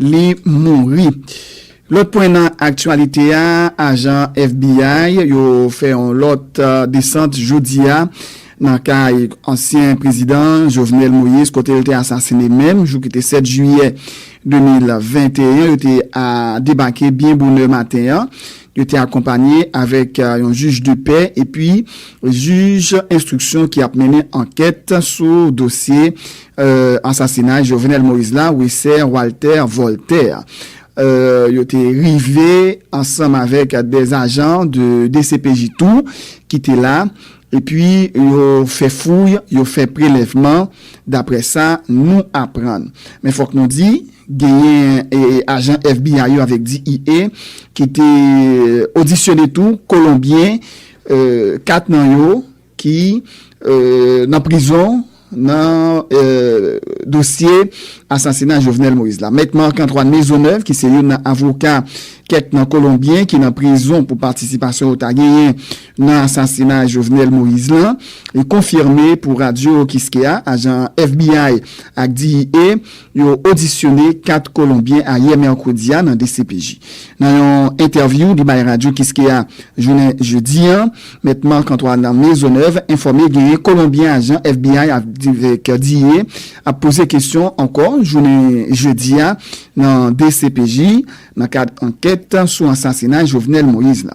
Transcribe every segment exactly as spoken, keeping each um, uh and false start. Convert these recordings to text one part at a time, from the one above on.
li mouri. Lòt pwen nan aktyalite a, ajan F B I yo fè yon lòt, eh, desant jodi a nan kay ansyen prezidan Jovenel Moïse, kote l te asasine menm jou ki te sèt jiyè de mil venteyen. Yo te a debake byen bonè maten an. Yo te akonpanye avèk, eh, yon jij de pè epi jij enstriksyon ki ap mennen ankèt sou dosye, eh, asasinay Jovenel Moïse la, Wesser Walter Voltaire. Eh, yo te rive ansanm avèk de ajan de D C P J tou ki te la, epi yo fè fouy, yo fè prelèvman, daprè sa nou aprann. Men fòk nou di, genyen, e, ajan F B I yo avèk D E A ki te odisyone tou Kolonbyen, eh, kat nan yo ki, eh, nan prizon nan, eh, dosye asasina Jovenel Moïse la. Mèt Marc Antoine Maisonneuve, ki se youn nan avoka kèk nan Kolonbyen ki nan prizon pou patisipasyon yo ta genyen nan asasina Jovenel Moïse la, li konfime pou Radyo Kiskeya, ajan F B I ak D E A yo odisyone kat Kolonbyen ayè mèkredi a nan D C P J. Nan yon entèvyou li bay Radyo Kiskeya jounen jedi a, Mèt Marc Antoine Maisonneuve enfòme genyen Kolonbyen ajan F B I avèk D E A ap poze kesyon ankò jounen jedi a nan D C P J nan kad ankèt sou asasina Jovenel Moïse la.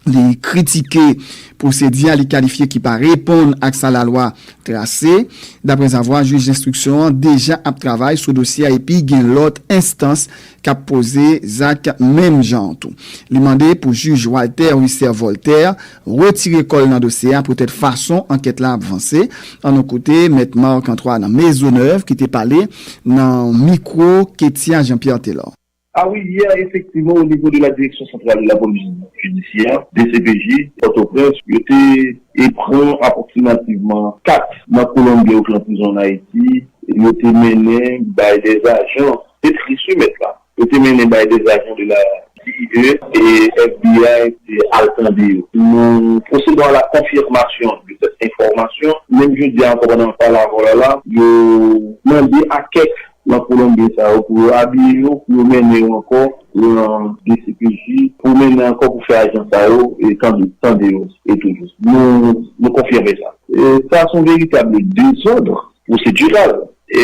Li kritike pwosedi a, li kalifye ki pa reponn ak sa lalwa trase, daprèzavwa jij enstriksyon an deja ap travay sou dosye a epi gen lòt enstans k ap poze zak menm jan an tou. Li mande pou jij Walter Wesser Voltaire retire kò l nan dosye a poutèt fason ankèt la ap vanse. Ann nou koute Mèt Marc Antoine Maisonneuve ki te pale nan mikwo Ketia Jean-Pierre Telor. A wi, yè, efektivman, o nivo de la Direction Centrale de la Police Judiciaire, D C P J, Pòtoprens, yo te e pran apwoksimativman kat nan Kolonbyen yo k nan prizon ann Ayiti, yo te mennen bay dèzajan, se tris wi mèt la, yo te mennen bay dèzajan de la D E A e F B I te al tande yo. Nous procédons à la confirmation de cette information. Menm jodi a ankò pandan n ap pale avè w la la, yo mande a kèk nan Kolonbyen sa yo pou yo abiye yo, pou yo mennen yo ankò nan D C P J, pou mennen ankò pou fè ajan sa yo e tande, tande yo e toujou. Nou, nou konfime sa. E sa se yon veritab dezòd pwosediral. E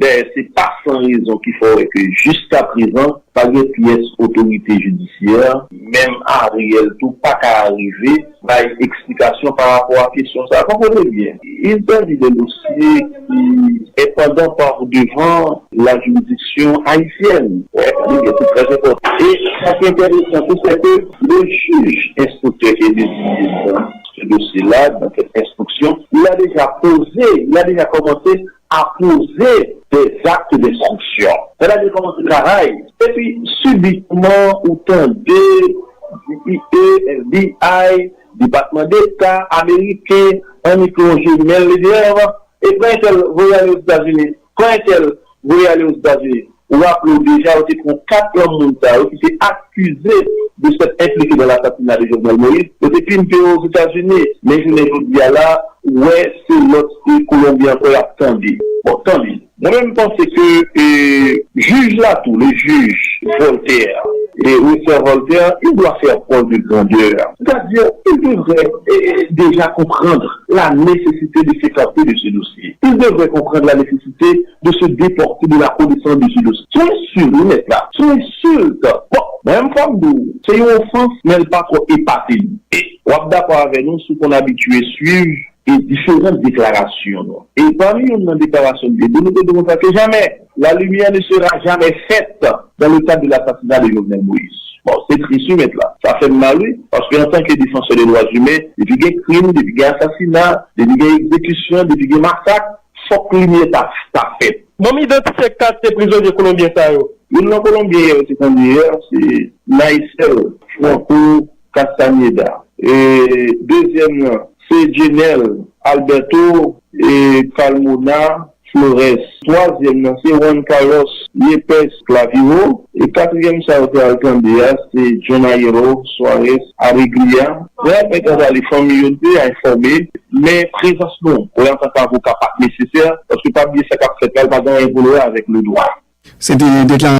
dayè, se pa san rezon ki fè w wè ke jiskaprezan, pa gen pyès otorite jidisyè, menm Ariel tou pa ka rive bay eksplikasyon pa rapò a kesyon sa a. Konprann byen, il s'agit d'un dossier qui est pendant par devant la juridiction haïtienne. Ouais, tande byen, c'est très important. Et ça qui est intéressant, c'est que le juge instructeur qui est désigné dans ce dossier-là, dans cette instruction, il a déjà posé, il a déjà commencé a poze des actes d'instruction. Sètadi kòmanse travay. Epi, sibitman, ou tande D E A, F B I, Depatman Deta ameriken, annik lonje men l dèyè, e pran entèl voye ale Ozetazini, pran entèl voye ale Ozetazini. Ou raple w deja, yo te pran kat nan moun sa yo ki te akize de s'être impliqué dans l'assassinat de Jovenel Moïse. Yo te pimpe yo Ozetazini. Men jounen jodi a la, ou wè se lòt Kolonbyen ankò y ap tande. Bon, tande. Mwen menm, m panse ke, e, jij la tou, le juge Voltaire, e, Wesser Voltaire, il doit faire preuve de grandeur. C'est-à-dire, il devrait, e, e, déjà comprendre la nécessité de s'écarter de ce dossier. Il devrait comprendre la nécessité de se déporter de la connaissance de ce dossier. Se yon ensilt, wi, mèt la. Se yon ensilt. Bon, mwen menm, fò m di w, se yon ofans, men l pa twò epate m. E w ap dakò avè nou si w konn abitye swiv e diferan deklarasyon nou. E pami youn nan deklarasyon m te di, nou te di konsa ke jamais, la lumière ne sera jamais faite dans le cadre de l'assassinat de Jovenel Moïse. Bon, se tris wi mèt la. Sa fè m mal wi, paske antanke defansè de dwa imen, depi gen krim, depi gen asasina, depi gen egzekisyon, depi gen masak, fòk limyè ta, ta fèt. Ban m idantifye kat se prizonye kolonbyen sa yo. Youn nan Kolonbyen yo te tande yè, se Naicel Franco Castañeda. E dezyèm nan, se Jenel Alberto e Carmona Flores. Twazyèm nan, se Juan Carlos Yepes Clavijo. E katriyèm sa yo te al tande a, se Jonairo Suarez Areglia. Bon, men kanta li, fanmi yo te enfòme, men prezans nou, wè, antanke avoka, pa t nesesè, paske pa bliye sa k ap fèt la, li pa gen anyen pou l wè avèk le dwa. Se te deklarasyon